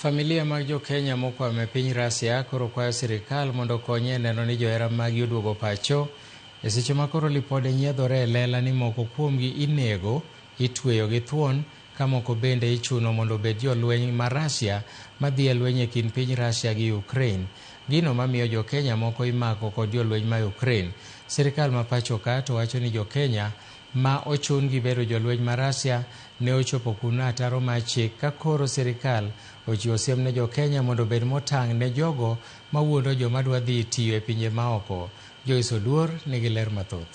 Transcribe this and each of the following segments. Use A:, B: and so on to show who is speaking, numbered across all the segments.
A: Familia mag jo-Kenya mokwamo e piny Russia koro kwayo sirikal mondo okonye e neno ni johera maggi oduogo pacho e seche ma koro lipode nyiedhore e lela ni moko kuomgi inego, itweyo gi thuon ka moko bende ichuno mondo obed jolweny ma Russia madhi e lweny e kind piny Russia gi Ukraine. Gino mamiyo jo-Kenya moko imako kod jolweny ma Ukraine. Sirikal ma pacho ka to wacho ni jo-Kenya ma ochun gi bedo jolweny ma Russia ne ochopo kuno ataro mar chik ka koro sirikal ochiwo siem ne jo-Kenya mondo obed motang' ne jogo mawuondo joma dwa dhi tiyo e pinje maoko. Joyce Oduor nigi ler mathoth.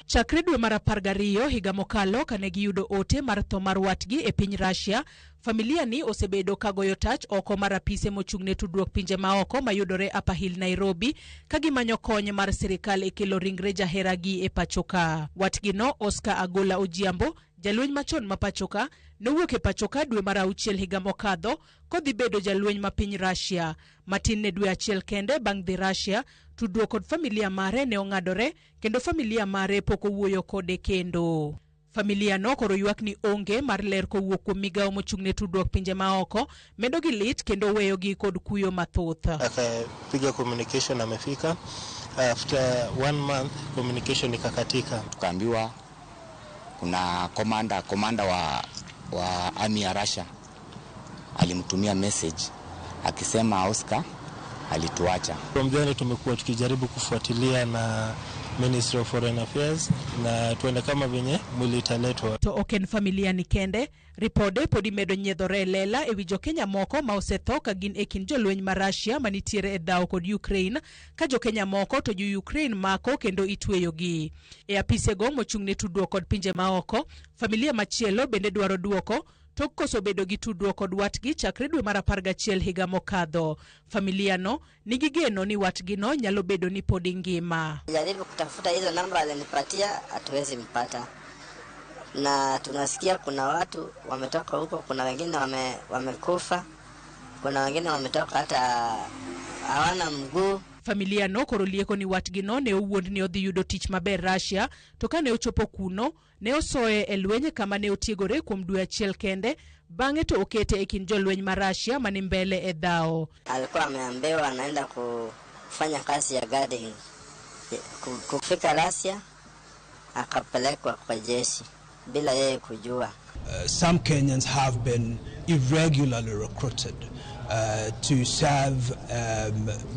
B: Chakre dwe mar 12 higa mokalo kane giyudo ote mar tho mar watgi e piny Russia, familia ni osebedo ka goyo tach oko mar apise mochung' ne tudruok pinje maoko mayudore Upper Hill, Nairobi, ka gimanyo kony mar sirikal e kelo ringre jaheragi e pachoka. Watgino, Oscar Agola Ojiambo, jalweny machon ma pachoka, nowuok e pachoka dwe mar 6 higa mokadho kodhi bedo jalweny ma piny Russia. Matin ne dwe achiel kende bang' dhi Russia, tudruok kod familia mare ne ong'adore kendo familia mare pok owuoyo kode kendo. Familia no koro ywak ni onge mar ler kowuok kuom migawo mochung' ne tudruok pinje maoko, medo gi lit kendo weyogi kod kuyo mathoth.
C: Akapiga communication amefika. After one month communication ikakatika.
D: Tukaambiwa kuna commander wa army ya Russia alimtumia message akisema Oscar alituacha.
C: From then tumekuwa tukijaribu kufuatilia na Ministry of Foreign Affairs na tuende kama venye mwili italetwa.
B: To ok en familia ni kende, ripode podi medo nyiedhore e lela ewi jo-Kenya moko ma osetho ka gin e kind jolweny ma Russia manitiere e dhawo kod Ukraine, ka jo-Kenya moko to jo-Ukraine mako kendo itweyogi. E apisego mochung' ne tudruok kod pinje maoko, familia machielo bende dwaro duoko tok koso bedo gi tudruok kod watgi chakre dwe mar 11 higa mokadho. Familia no nigi geno ni watgino nyalo bedo ni podi ngima.
E: Jaribu kutafuta hizo namba alinipatia, hatuwezi mpata, na tunasikia kuna watu wametoka huko, kuna wengine wamekufa, kuna wengine wametoka hata hawana mguu.
B: Familia no koro lieko ni watgino ne owuond ni odhi yudo tich maber Russia, to kane ochopo kuno ne osoye e lweny kama ne otiegore kuom dwe achiel kende, bang'e to okete e kind jolweny ma Russia mani mbele e dhawo.
E: Alikuwa ameambiwa anaenda kufanya kazi ya gardening. Kufika Russia akapelekwa kwa jeshi bila yeye kujua.
F: Some Kenyans have been irregularly recruited to serve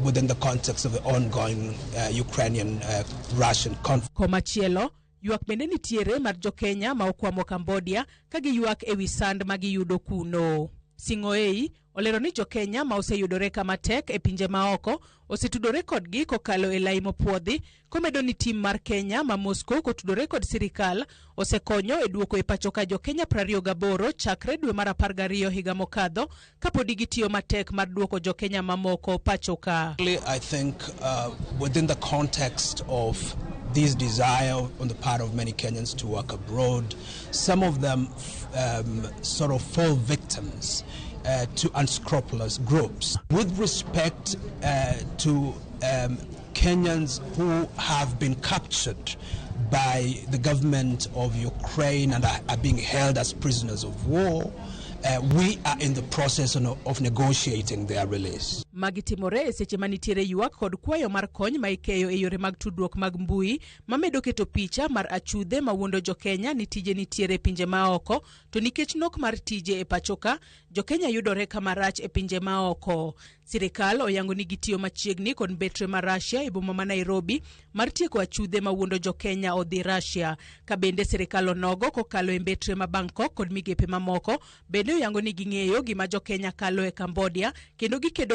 F: within the context of the ongoing Ukrainian-Russian conflict.
B: Komachielo, ywak bende nitiere mar jo-Kenya ma okwamo Cambodia ka giywak ewi sand ma giyudo kuno. Sing'oei olero ni jo-Kenya ma oseyudore kama tek e pinje maoko osetudore kodgi kokalo e lai mopuodhi, komedo ni tim mar Kenya ma Moscow kotudore kod sirikal osekonyo e duoko e pacho ka jo-Kenya 28 chakre dwe mar 12 higa mokadho kapodi gitiyo matek mar duoko jo-Kenya mamoko pacho ka.
F: I think within the context of this desire on the part of many Kenyans to work abroad, some of them sort of fall victims to unscrupulous groups. With respect to Kenyans who have been captured by the government of Ukraine and are being held as prisoners of war, we are in the process of negotiating their release.
B: Magi timore e seche manitiere ywak kod kwayo mar kony ma ikeyo e yore mag tudruok mag mbui mamedo keto picha mar achudhe mawuondo jo-Kenya ni tije nitiere e pinje maoko, to nikech nok mar tije e pachoka, jo-Kenya yudore kama rach e pinje maoko. Sirikal oyango ni gitiyo machiegni kod mbetre ma Russia e boma ma Nairobi mar tieko achudhe mawuondo jo-Kenya odhi Russia. Ka bende sirikal onogo kokalo e mbetre ma Bangkok kod migepe mamoko, bende oyango ni ging'eyo gima jo-Kenya kalo e Cambodia kendo gikedo